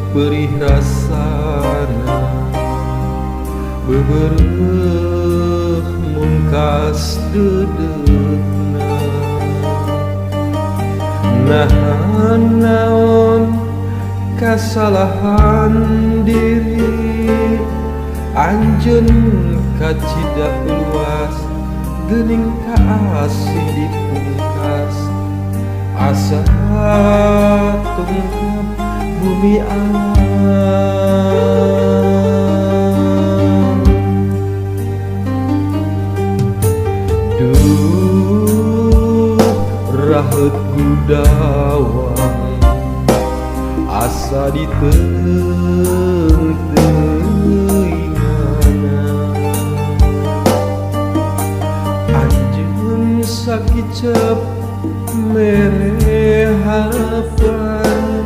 Perih rasana bebereuh mungkas deudeuhna, nahan naon kasalahan diri anjeun kacida luas geuning kaasih dipungkas asa tungkap bumi alam. Duh raheut gudawang asa diteung-teuingana, anjeun sakicep mere harapan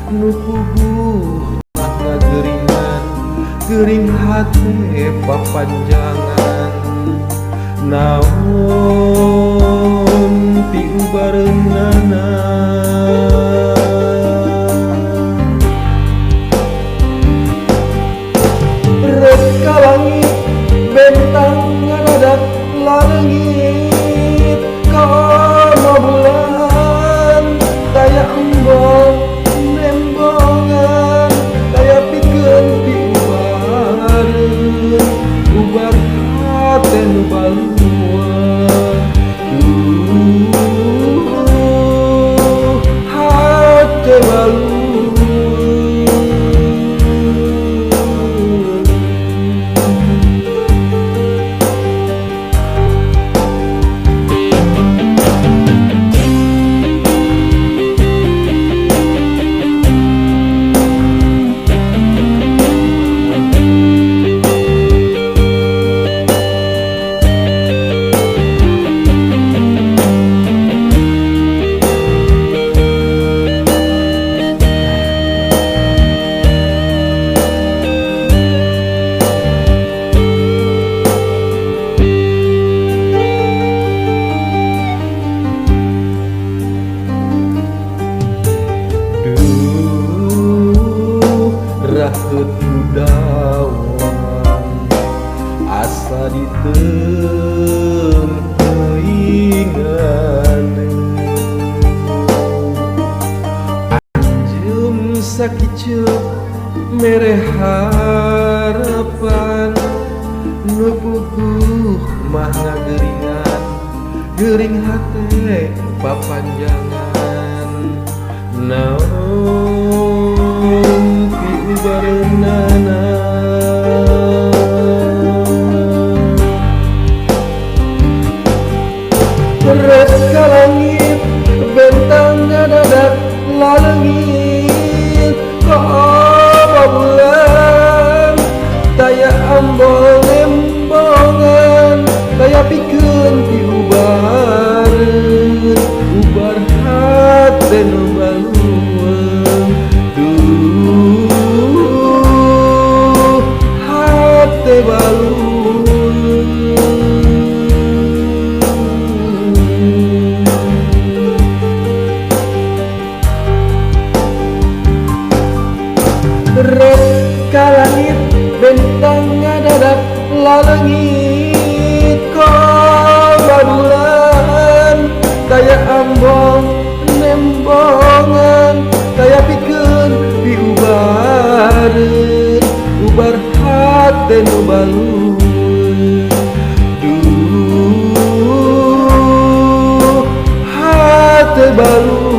nu puguh mah ngageringan gering hate papanjangan naon piubareunana. Rek ka langit bentang ngadadak laleungit komo bulan taya embong nembongan taya pikeun piubareun ubar hate nu baluweung. Duh hate baluweung. Duh raheut gudawang asa diteung-teuingana, anjeun sakiceup mere harapan nu puguh mah ngageringan gering hate papanjangan naon piubareunana. Rek ka langit bentang ngadadak laleungit komo bulan taya ambol nembongan taya pikeun piubareun ubar hate nu baluweung. Duh hate baluweung. Rek ka langit bentang ngadadak laleungit komo bulan taya ambong nembongan taya pikeun piubareun ubar hate nu baluweung. Duh hate baluweung.